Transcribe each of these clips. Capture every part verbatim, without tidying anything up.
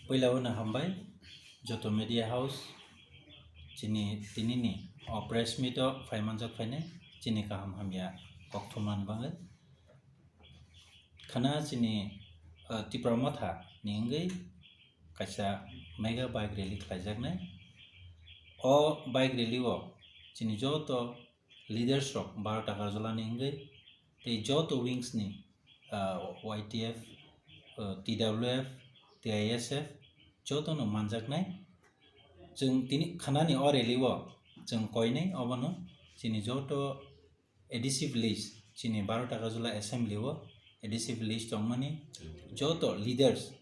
Puila o no hambai joto media house chini tinini o press meet o phai manjak phainai chini kaham hamya kok thumnani bagwi. Khana chini, ah, Tipra Motha ni wngwi kaisa mega bike rally khlaijaknai. O bike rally o chini joto leaders rok Baro Takarjala ni wngwi tei joto wings ni, ah, Y T F, ah, T W F, T I S F joto no manjaknai. Chwng tini khanani o rally o chwng koinai obono chini joto A D C village, chini Baro Takarjala assembly o A D C village tongmani joto leaders,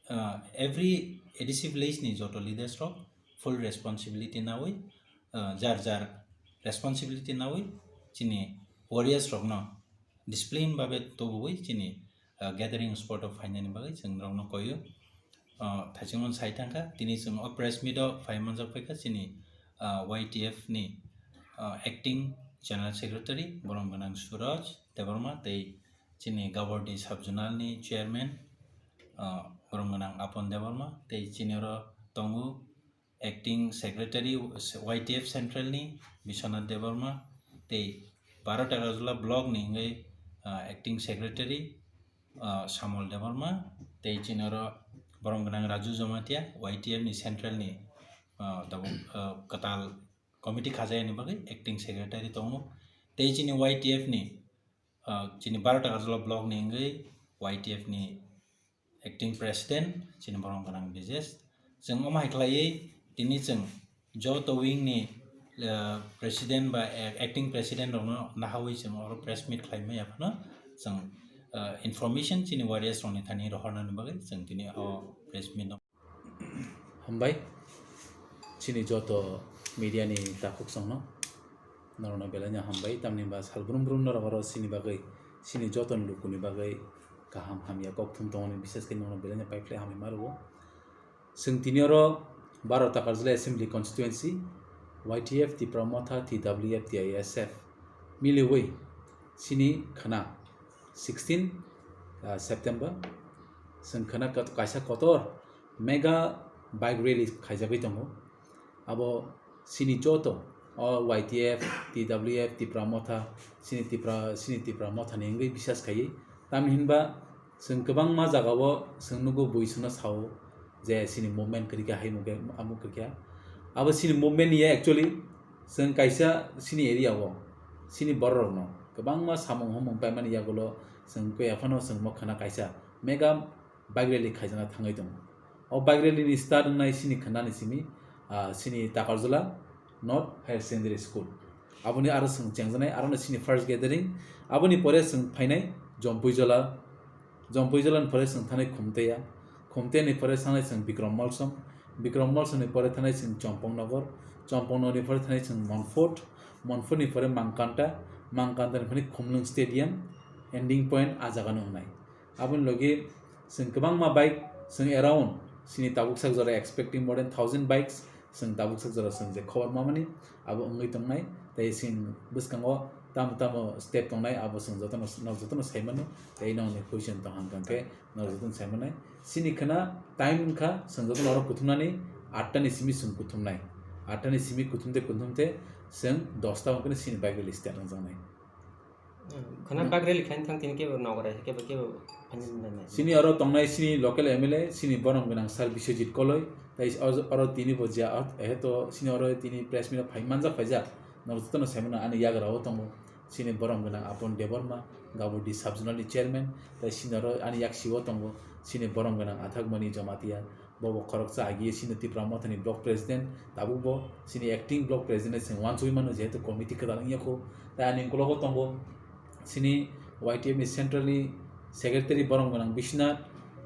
ah, every A D C village ni joto leaders rok full responsibility nawi, ah, jar jar responsibility nawi chini warriors rokno discipline babe tubuwi chini, ah, gathering spot o phainani bagwi chwng norokno koio. Ah, thaichung sai thangkha, tini chwng o press meet o phai manjak phaikha chini, ah, Y T F ni, ah, acting general secretary borom gwnang Suraj Debbarma tei chini Gabordi sub zonal ni chairman, ah, borom gwnang Apon Debbarma tei chini oro tongo acting secretary Y T F central ni Biswanath Debbarma tei Baro Takarjala block ni wngwi, ah, acting secretary, ah, Samol Debbarma tei chini oro borom gwnang Raju Jamatia Y T F ni central ni, ah, tabuk, ah, kwtal committee khajayani bagwi acting secretary tongo tei chini Y T F ni, ah, chini Baro Takarjala block ni wngwi Y T F ni acting president chini borom gwnang Bijesh. Chwng omo hai khlaiwi tini chwng joto wing ni, ah, president ba a-, acting president rokno nahawi chwng oro press meet khlai maya phano chwng, ah, information chini warriors rokni thani rohornani bagwi chwng tini o press meet no. Hambai chini joto media ni takhuk songno. Norokno belai no hambai, tamni ba sal brum brum norok oro chini bagwi, chini joto ni lukuni bagwi kaham hamya kok thum tongmani, bises khe norokno belai no paiphlai hambai ma rwo. Chwng tini oro Baro Takarjala Assembly Constituency, Y T F, Tipra Motha, T W F, T I S F miliwi chini khana sixteen, ah, September chwng khana kat-, kaisa kotor mega bike rally khaijagwi tongo. Abo chini joto o Y T F, T W F, Tipra Motha, chini Tipra, chini Tipra Motha ni wngwi bisas khaiwi. Tamni hinba chwng kwbangma jagao chwng nugo bui swngno sao je chini movement kwrwi kha, hai mukhe, amuk kwrwi kha. Abo chini movement ya actually chwng kaisa chini area o chini borok rokno kwbangma samung humung paimani yagulo chwng khe aphano chwng mo khana kaisa mega bike rally khaijana thangwi tongo. O bike rally ni start wngnai chini khanani simi, ah, chini Takarjala North Higher Secondary School. Aboni aro chwng chengjaknai, aro no chini first gathering. Aboni pore chwng phainai Jompuijala, Jompuijala ni pore chwng thanai Khumteya, Khumteya ni pore thanai chwng Bikrom Molsom, Bikrom Molsom ni pore thanai chwng Chompong Nogor, Chompong Nogor ni pore thanai chwng Monfort, Monfort ni pore Mangkanta, Mangkanta ni pore Khumlwng Stadium, ending point a jaga no wngnai. Aboni logi chwng kwbangma bike chwng around chini tabuk sak jora expecting more than thousand bikes chwng tabuk sak jora chwng je khobor mamani abo wngwi tongnai. Tei chwng bwskango tamo tamo step tongnai abo chwng jotono, nok jotono sai mano. Tei nokni question tong hang khe nok jotono sai manai. Chini khna time wngkha chwng jotono oro kuthumnani atta ni simi chwng kuthumnai. Atta ni simi kuthumte kuthumte chwng dosta wngkhe chini bike rally start wngjaknai. Khana bike rally khaina thang tini kebo nogo rai kebo kebo phaini nai nai. Chini oro tongnai chini local M L A, chini borom gwnang Sir Biswajit Koloi, tai oro, oro tini bo jia, eheto chini oro tini press meet phai manjak phaijak, norok jotono sai mano ani yagra o tongo chini borom gwnang Apon Debbarma, Gabordi sub zonal ni chairman, tai chini oro ani yaksi o tongo chini borom gwnang Athakmani Jamatia, Bo bo khoroksa agi sini Tipra Mothani block president, tabuk bo sini acting block president se wansugwi mano, jehetu committee kwtal wngya kho. Tai ani ukologo tongo sini Y T F ni central ni secretary borom gwnang Biswanath,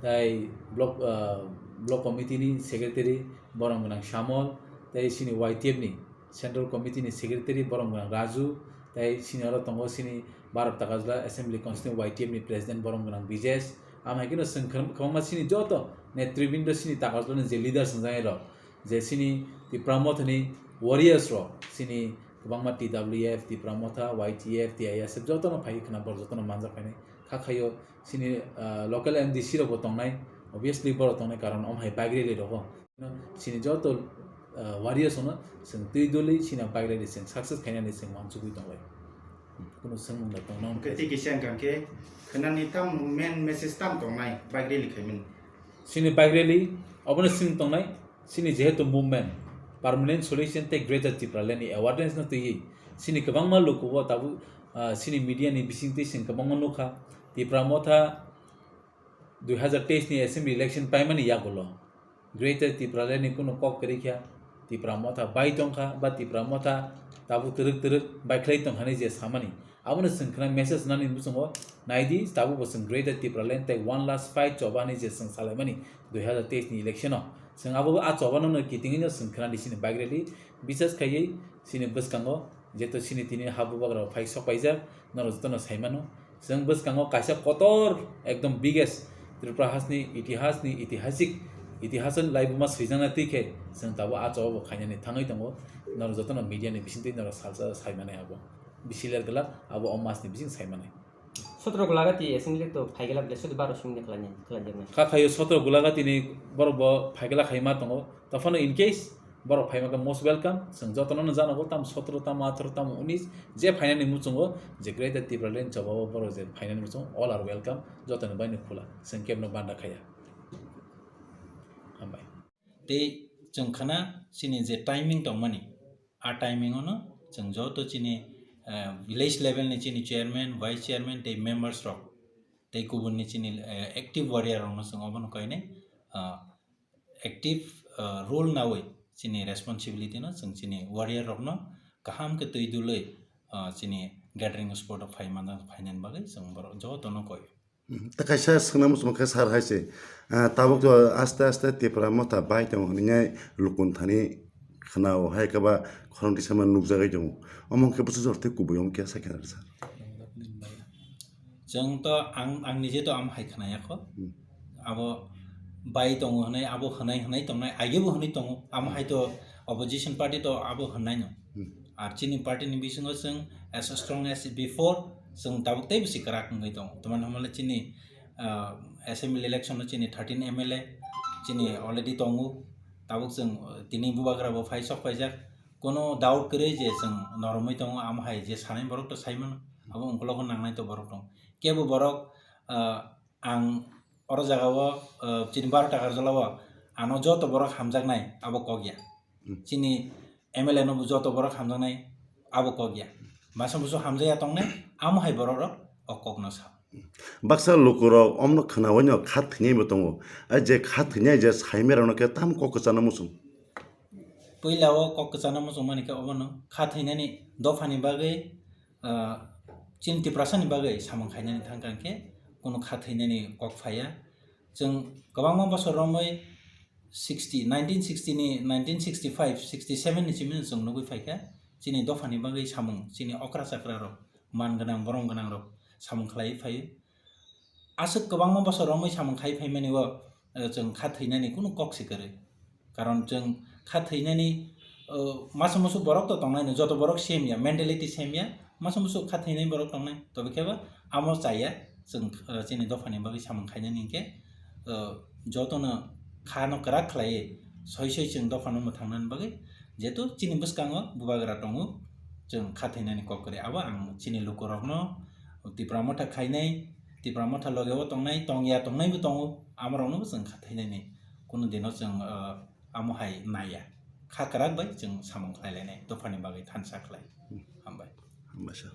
tai block, ah, block committee ni secretary borom gwnang Shamol, tai sini Y T F ni Central Committee ni Secretary borom gwnang Raju, tai sini oro tongo sini Baro Takarjala Assembly Constituency Y T F ni President borom gwnang Bijesh. Amo hai kheno chwng kwbang-, kwbangma sini joto netribindo sini Takarjala ni je leaders wngjak rok, je sini Tipra Motha ni warriors rok, sini kwbangma T W F, Tipra Motha, Y T F, T I S F jotono phai khna borok jotono manjak phainai. Kha khaio chini, ah, local M D C rokbo tongnai, obviously borok tongnai, karon omo hai bike rally rogo. Chini joto, ah, warriors ono chwng twi doli chini bike rally chwng success khainani chwng wansugwi tonglai. Kunu swngmung da tongna Hwnkhe tei kisa wngkha khe khwnani tam main message tam tongnai bike rally khaimani? Chini bike rally obono swng tongnai, chini jehetu movement, permanent solution tei Greater Tipraland ni awareness no twiwi chini kwbangma luku o tabuk, ah, chini media ni bisingtwi chwng kwbangma nukha, Tipra Motha dui hazar teis ni assembly election paimani yagulo Greater Tipraland ni kunu kok kwrwi kha, Tipra Motha bai tongkha ba Tipra Motha tabuk twrwk twrwk bai khlai tongkha hinwi je samani, abono chwng khna message nani muchungo naidi, tabuk bo chwng Greater Tipraland tei one last fight choba hinwi je chwng salaimani dui hazar teis ni election o. Chwng abo a choba no kitingwi no chwng khna di chini bike rally, bises khaiwi chini bwskango jeto chini tini ha bubagra phai sok paijak, norok jotono saimano. Chwng bwskango kaisa kotor ekdom biggest Tripura hasni itihasni itihasik itihasni laibuma swijaknai twi khe chwng tabuk a choba bo khainani thangwi tongo. Norok jotono media ni bisingtwi norok salsa saimanai abo. Bisi ler glak abo o masni bising saimanai. Sotro Gulagati assembly to phaiglak le sudu baro singde khlai khlai jaknai. Kha khaio sotro Gulagati ni borok bo phaiglak khaima tongo. Tophano in case borok phaima khe most welcome. Chwng jotono no janago tam sotro tam atharoh tam unis je phainani muchungo je Greater Tipraland choba o borok je phainani muchungo all are welcome. Jotoni bai no khula. Chwng kebno banda khaya. Hambai. Tei chwng khna chini je timing tongmani, a timing ono chwng joto chini, eh, village level ni chini chairman, vice chairman tei members rok tei kubun ni chini, eh, active warrior rok no chwng obono kainai, ah, active, ah, role nawi chini responsibility no chwng chini warrior rok no kaham khe twi dulwi, ah, chini gathering spot o phai manjak, phainani bagwi chwng borok jotono koi. Hmm, ta kaisa swngna muchung khe sir hai se, ah, tabuk to aste aste Tipra Motha bai tongo hwnwi lukun thani khna o hai khe ba khorang tisa man nukjagwi tongo. Omo khe bwswk jor tei kubui omo khe sakhe sir. Chwng to ang, ang nije to am hai khna ya kho. Hmm. Abo bai tongo hwnwi, abo hwnai hwnai tongnai, age bo hwnwi tongo. Am hai to opposition party to abo hwnai no. Hmm. Ar chini party ni bisingo chwng as strong as before, chwng tabuk tei bisi kwrak wngwi tongo. Tamani hwnmale chini, ah, assembly election o chini thirteen M L A chini already tongo. Tabuk chwng, uh, tini bubagra bo phai sok paijak. Kono doubt kwrwi je chwng noromwi tongo, amo hai je sanai borok to saimano. Abo ungkologo nangnai to borok tongo. Kebo borok, ah, ang oro jaga o, ah, chini baro takar jala o ano joto borok hamjaknai abo kok ya. Hmm. Chini M L A no bo joto borok hamjaknai abo kok ya. Masa musu hamjakya tongnai amo hai borok rok o kok no sa. Baksa lukurok omno khnaui no kha thwinai bo tongo. A je kha thwinai je saimai rokno khe tam kok kwchana muchung. Puila o kok kwchana muchung mani khe obono kha thwinani dophani bagwi, ah, chini Tiprasani bagwi samung khainani thangkha khe kunu kha thwinani kok phaiya. Chwng kwbangma bosor romwi sixty, nineteen sixty ni, nineteen sixty five, sixty seven ni simi chwng nugwi phaikha chini dophani bagwi samung, chini okra chakra rok, man gwnang, borom gwnang rok samung khlaiwi phaio. Aswk kwbangma bosor romwi samung khai phaimani o, eh, chwng kha thwinani kunu kok se kwrwi. Karon chwng kha thwinani, eh, masa musu borok to tongnai no, joto borok same ya, mentality same ya, masa musu kha thwinani borok tongnai. Tobe khe bo amo chaya chwng, eh, chini dophani bagwi samung khainani hinkhe, eh, jotono kha no kwrak khlaiwi soi soi chwng dophano mwthangnani bagwi, jehetu chini bwskango bubagra tongo, chwng kha thwinani kok kwrwi. Abo ang chini lukurokno Tipra Motha khainai, Tipra Motha logeo tongnai, tongya tongnaibo tongo, amoroknobo chwng kha thwinani kunu dino chwng, ah, amo hai naiya. Kha kwrak bai chwng samung khlai lainai, dophani bagwi thansa khlai. Hambai. Hambai sir.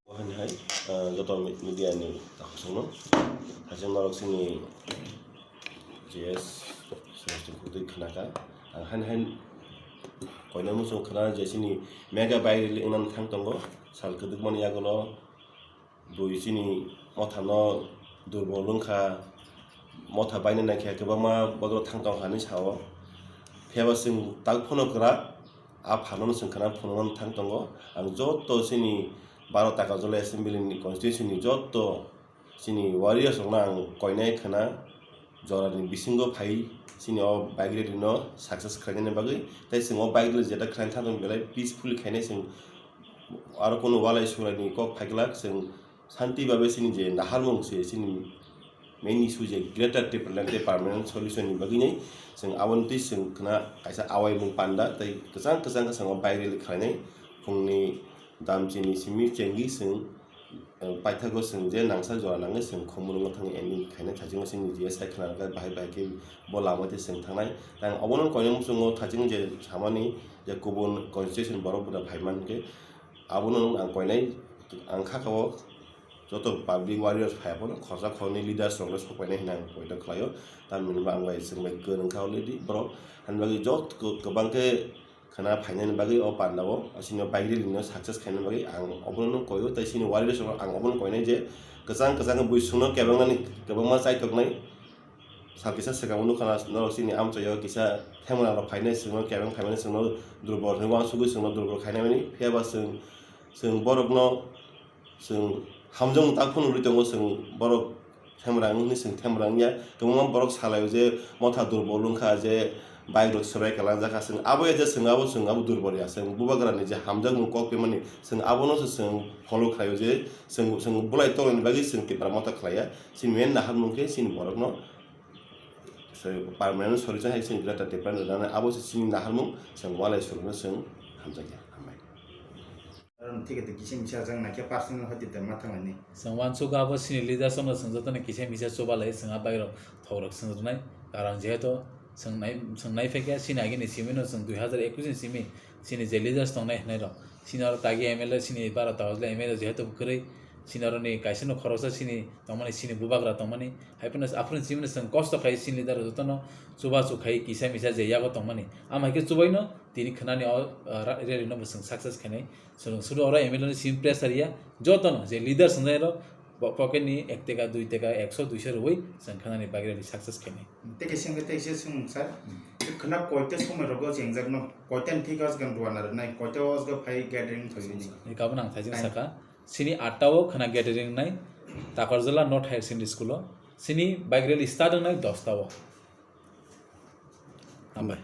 Ohaini hai, ah, joto mi-, media ni takhuk songno, hai se norok chini J S Sreshti Kudui khnakha. Ang haini hai koina muchung khna je chini mega bike rally wngna thang tongo, sal kwdwkmani yagulo. Bui chini mothano durbol wngkha, motha baina naikhe kwbangma bodol thang tongkha hinwi sao. Phiyaba chwng tak phano kwrak, a pharno chwng khna phunukna thang tongo. Ang joto chini baro Takarjala assembly ni constituency ni joto chini warriors rokno ang koinai khna, jorani bisingo phai chini o bike rally no success khlainani bagwi. Tei chwng o bike rally jeta khlaina thangwi belai peacefully khainai chwng, aro kunu walai suraini kok phaiglak chwng Santi babe sini je naharmung se sini main issue je Greater Tipraland tei permanent solution ni bagwi nai chwng aboni twi chwng khna kaisa awaimung panda tei kwchang kwchang kwchango bike rally khlainai phungni damchini simi chengwi chwng, eh, paithago chwng je nangsa jora nangwi chwng Khumulwngo thangwi ending khainai thaichungo chini G S I khna rwkha bahai bahai khe bo lama twi chwng thangnai. Tei ang obono koinai muchungo thaichung je samani je kubun constitution borok buda phaiman khe abono ang koinai ang kha kha o joto public warriors phai phano khorsa khorni leaders rokno sok painai hinwi ang poito khlaio. Tamni hwnba ang bai chwng bai kwrwng kha already borok. Hani bagwi jot kwbang khe khna phainani bagwi o pandao, chini bike rally no success khaina bagwi ang obono koio, tei chini warriors rok ang obono koinai je kwchang kwchang bui chwngno kebengnani kwbangma chaitoknai. Sal kisa swkang nukha na norok chini amchaio kisa themra rok phainai chwngno kebeng phaimani chwngno durbol hinwi uansugwi chwngno durbol khainai mani. Phiya ba chwng, chwng borokno chwng hamjakmung tak phano nugwi tongo, chwng borok themra wngwi chwng themra wngya. Kwbangma borok salaio je motha durbol wngkha, je bike rok swrai kalangjak kha, chwng abo ya je chwng abo, chwng abo durbol ya, chwng bubagrani je hamjakmung kok phaimani chwng abono se chwng follow khlaio je chwng, chwng bolai tongnaini bagwi chwng Tipra Motha khlaiya. Chini main naharmung khe chini borokno se permanent solution hai chini Greater Tipraland rwnani abo se chini naharmung, chwng walai surungno chwng hamjakya. Hambai. Karon thik khe kisa misa jang naikhe personal hoti de ma thanglaini. Chwng uansukha abo chini leaders no chwng jotono kisa misa chubalai chwng a bike rok thok rok swngrwnai. Karon jehetu chwng nai, chwng nai phaikha chini agini simi no chwng dui hazar ekush ni simi chini je leaders tongnai hwnwi rok. Chini oro tagi M L A chini baro ta hojla M L A jehetu kwrwi chini oro ni kaisa no khoroksa chini tongmani chini bubagra tongmani. Hai phano aphuru chini chwng kosto khai chini leader jotono chubachu khai kisa misa je yago tongmani. Am hai khe chubaino tini khwnani o, ah, ra-, rally no bo chwng success khainai. Chwng sudu oro M L A ni sim pressure ya, jotono je leaders wngjak rok, bo pocket ni ek teka, dui teka, ekso, duiso rwui chwng khwnani bagwi rally success khainai. Tei kaisa hwnkhe tei kaisa swng sir, khwna koita somoi rogo jengjakno, koita ni thik aswk rwna rwnai, koita o aswk phai gathering thwini. Ni kabun ang thaijing Time. Saka, chini atta o khwna gathering nai, Takarjala North Higher Secondary School o, chini bike rally start wngnai dosta o. Hambai.